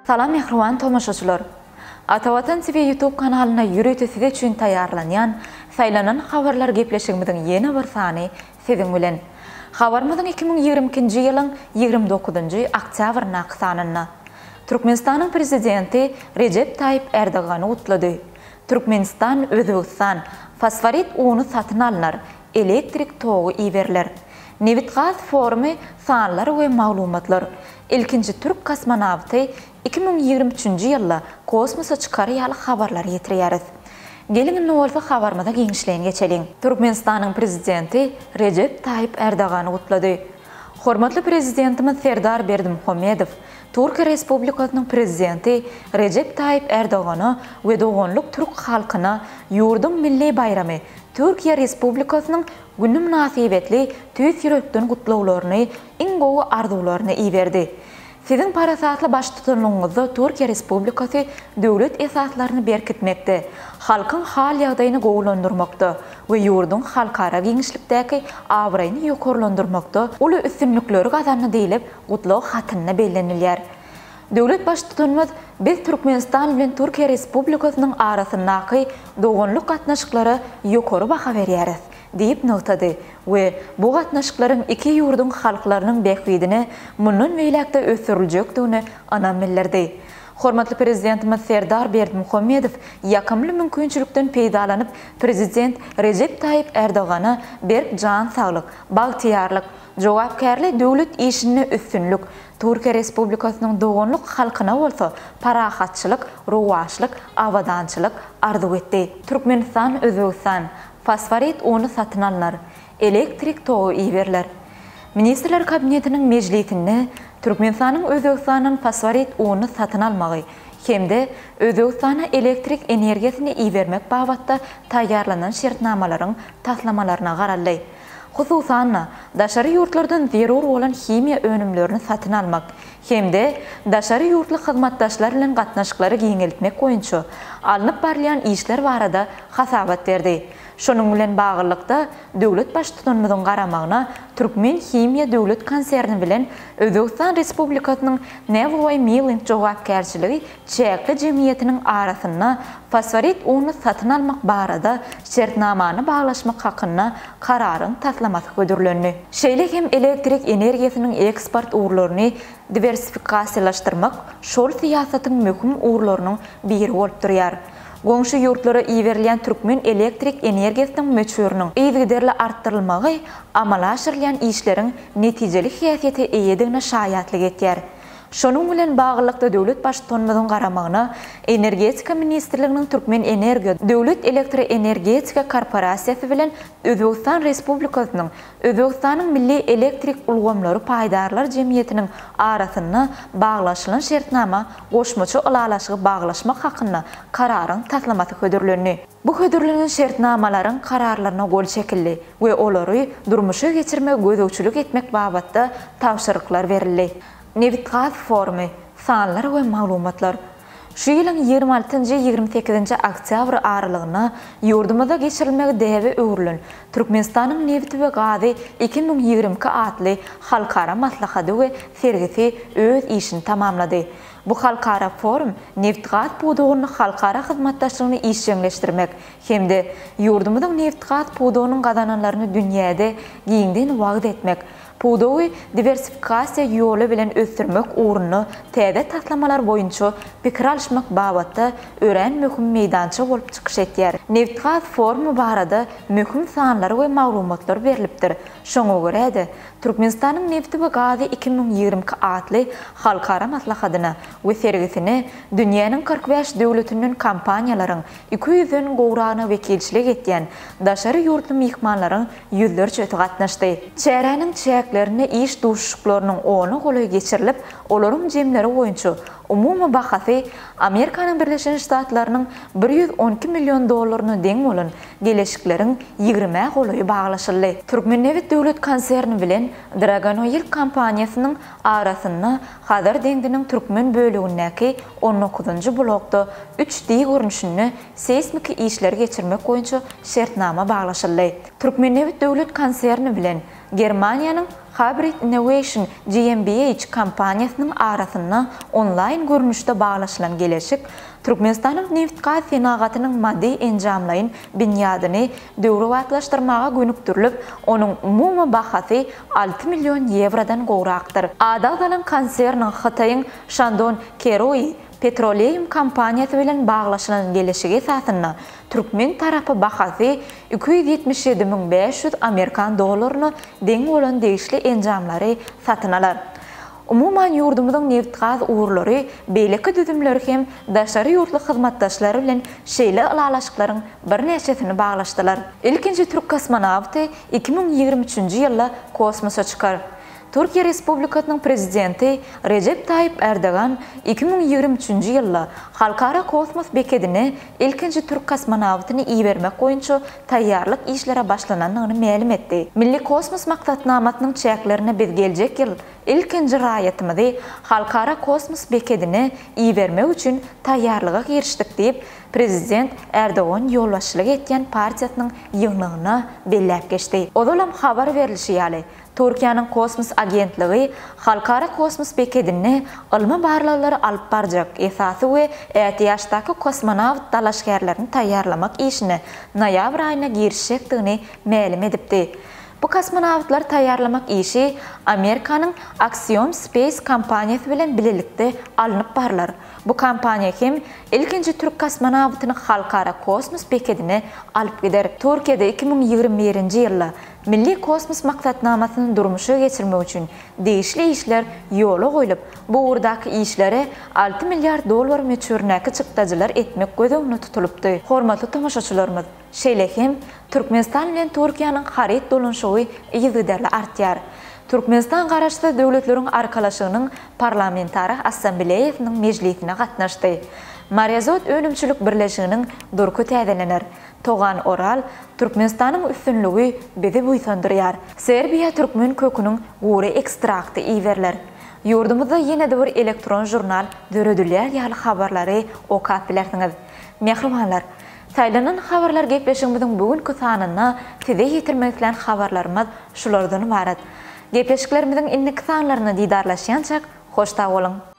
Salam mähriban tomaşaçylar! Atavatan TV YouTube kanalynda ýörite siz üçin taýýarlanýan Saýlanan habarlar gepleşigimiziň ýene bir sany siziň bilen. Habarymyzyň 2022-nji ýylyň 29-njy oktýabryndaky sanynda. Türkmenistanyň Prezidenti Rejep Taýyp Erdogany gutlady. Türkmenistan, Özbegistan, fosforit uny satyn alnar, elektrik togy iberiler. Nebitgaz forumy sanlar we maglumatlar. Ilkinji türk kosmonawty 2023-nji ýylda kosmosa çykar ýaly habarlary ýetirýäris. Geliň indi bolsa habarymyza giňişleýin geçeliň. Türkmenistanyň Prezidenti Rejep Taýyp Erdogany gutlady. Hormatly Prezidentimiz Serdar Berdimuhamedow Türkiýe Respublikasynyň Prezidenti Rejep Taýyp Erdogana we doganlyk türk halkyna ýurduň milli baýramy, Türkiýe Respublikasynyň güni mynasybetli tüýs ýürekden gutlaglaryny, iň gowy arzuwlaryny iberdi. Siziň parasatly baştutanlygyňyzda Türkiýe Respublikasy döwlet esaslaryny berkitmekde, halkyň hal-ýagdaýyny gowulandyrmakda we ýurduň halkara giňişlikdäki abraýyny ýokarlandyrmakda uly üstünlikleri gazandy diýlip, gutlag hatynda bellenilýär. Döwlet Baştutanymyz Biz Türkmenistan bilen Türkiýe Respublikasynyň arasyndaky doganlyk gatnaşyklara ýokary baha berýäris diýip nygtady we bu gatnaşyklaryň iki ýurduň halklarynyň bähbidine mundan beýläk-de ösdüriljekdigine ynam bildirdi. Hormatly Prezidentimiz Serdar Berdimuhamedow ýakymly mümkinçilikden peýdalanyp, Prezident Rejep Taýyp Erdogana berk jan saglyk, bagtyýarlyk, jogapkärli döwlet işinde üstünlik, Türkiýe Respublikasynyň doganlyk halkyna bolsa parahatçylyk, rowaçlyk, abadançylyk arzuw etdi. Türkmenistan, Özbegistan, fosforit uny satyn alnar, elektrik togy iberiler. Ministrler Kabinetiniň mejlisinde Türkmenistanyň Özbegistandan fosforit ununy satyn almagy hem-de Özbegistana elektrik energiýasyny ibermek babatda taýýarlanan şertnamalaryň taslamalaryna garaldy. Hususan-da, daşary ýurtlardan zerur bolan himiýa önümlerini satyn almak hem-de daşary ýurtly hyzmatdaşlar bilen gatnaşyklary giňeltmek boýunça alnyp barylýan işler barada hasabat berdi. Şunuň bilen baglylykda, döwlet Baştutanymyzyň garamagyna Türkmenhimiýa döwlet konserni bilen Özbegistan Respublikasynyň Newoi Milling jogapkärçiligi çäkli jemgyýetiniň arasynda fosforit ununy satyn almak barada şertnamany baglaşmak hakynda Kararyň taslamasy hödürlendi. Şeýle hem elektrik energiýasynyň eksport ugurlaryny diwersifikasiýalaşdyrmak şol syýasatyň möhüm ugurlarynyň biri bolup durýar. Goňşy ýurtlara iberilýän türkmen elektrik energiýasynyň möçberiniň yzygiderli artdyrylmagy amala aşyrylýan işleriň netijeli häsiýete eýedigine şaýatlyk etýär. Şonuň bilen baglylykda döwlet Baştutanymyzyň garamagyna Energetika ministrliginiň Türkmenenergo döwlet elektroenergetika korporasiýasy bilen Özbegistan Respublikasynyň Özbegistanyň Milli elektrik ulgamlary paýdarlar jemgyýetiniň arasynda baglaşylan şertnama goşmaça ylalaşygy baglaşmak hakynda Kararyň taslamasy hödürlendi. Bu hödürlenen şertnamalaryň Kararlaryna gol çekildi we olary durmuşa geçirmege gözegçilik etmek babatda tabşyryklar berildi. Nebitgaz forumy, sanlar we maglumatlar. Şu ýylyň 26-nji, 28-nji oktýabr aralygynda ýurdumyzda geçirilmegi däbe öwrülen Türkmenistanyň nebiti we gazy 2022 atly halkara maslahady we sergisi öz işini tamamlady. Bu halkara forum nebitgaz pudagynda halkara hyzmatdaşlygyny işjeňleşdirmek hem-de ýurdumyzyň nebitgaz pudagynyň gazananlaryny dünýäde giňden wagyz etmek, pudagy diwersifikasiýa ýoly bilen ösdürmek ugrunda täze taslamalar boýunça pikir alyşmak babatda örän möhüm meýdança bolup çykyş etýär. Nebitgaz forumy barada möhüm sanlar we maglumatlar berlipdir. Şoňa görä-de, Türkmenistanyň nebti we gazy 2022 atly halkara maslahadyna we sergisine dünýäniň 45 döwletinden kompaniýalaryň 200-den gowragyna wekilçilik etýän daşary ýurtly myhmanlaryň ýüzlerçesi gatnaşdy. Çäräniň çäklerinde iş duşuşyklarynyň ona golaýy geçirilip, olaryň jemleri boýunça umumy bahasy Amerikanyň Birleşen Ştatlarynyň 112 million dollaryna deň bolan geleşikleriň ýigrimä golaýy baglaşyldy. Türkmennebit döwlet konserni bilen Dragon Oil kompaniýasynyň arasynda Hazar deňziniň türkmen bölegindäki on dokuzynjy blokda üç D görnüşinde seýsmiki işleri geçirmek boýunça şertnama baglaşyldy. Türkmennebit döwlet konserni bilen Germaniýanyň. Hybrid Innovation GmbH kompaniýasynyň arasynda onlaýn görnüşde baglaşylan geleşik Türkmenistanyň nebitgaz senagatynyň maddy-enjamlaýyn binýadyny döwrebaplaşdyrmaga gönükdirilip, onuň umumy bahasy 6 million ýewrodan gowrakdyr. Ady agzalan konserniň Hytaýyň Shandong Kerui Petroleum kompaniýasy bilen baglaşylan geleşigi esasynda türkmen tarapy bahasy 277 500 amerikan dollaryna deň bolan degişli enjamlary satyn alar. Umuman, ýurdumyzyň nebitgaz ugurlary, beýleki düzümleri hem daşary ýurtly hyzmatdaşlary bilen şeýle ylalaşyklaryň birnäçesini baglaşdylar. Ilkinji türk kosmonawty 2023-nji ýylda kosmosa çykar. Türkiýe Respublikasynyň Prezidenti Rejep Taýyp Ärdogan 2023-nji ýylda Halkara kosmos bekedine ilkinji türk kosmonawtyny ibermek boýunça taýýarlyk işlere başlanandygyny mälim etdi. Milli kosmos maksatnamasynyň çäklerinde biz geljek ýyl ilkinji raýatymyzy Halkara kosmos bekedine ibermek üçin taýýarlyga girişdik diýip, Prezident Ärdogan ýolbaşçylyk etýän partiýasynyň ýygnagynda belläp geçdi. Ozalam habar berlişi ýaly, Türkiýäniň kosmos agentligi Halkara kosmos bekedinde ylmy barlaglary alyp barjak esasy we ätiýaçdaky kosmonawt dalaşgärlerini taýýarlamak işine noýabr aýynda girişjekdigini mälim edipdi. Bu kosmonawtlary taýýarlamak işi Amerikanyň Axiom Space kompaniýasy bilen bilelikde alnyp barlar. Bu kompaniýa hem ilkinji türk kosmonawtyny Halkara kosmos bekedine alyp gider. Türkiýede 2021-nji ýylda Milli kosmos maksatnamasyny durmuşa geçirmek üçin degişli işler ýola goýlup, bu ugurdaky işlere 6 milliard dollar möçberindäki çykdajylar etmek göz öňünde tutulypdy. Hormatly tomaşaçylarymyz, şeýle hem Türkmenistan bilen Türkiýäniň haryt dolanyşygy yzygiderli artýar. Türkmenistan Garaşsyz Döwletleriň Arkalaşygynyň Parlamentara Assambleýasynyň mejlisine gatnaşdy. Maryazot önümçilik birleşiginiň durky täzelener. Togan Oral, Türkmenistanyň üstünligi bizi buýsandyrýar. Serbiýa türkmen köküniň gury ekstrakty iberiler. Ýurdumyzda ýene-de bir elektron žurnal döredilýär ýaly habarlary okap bilersiňiz. Mähribanlar! Saýlanan habarlar gepleşigimiziň bu günki sanynda size ýetirmek islän habarlarymyz şulardan ybarat. Gepleşiklerimiziň indiki sanlarynda didarlaşýançak hoş sag boluň!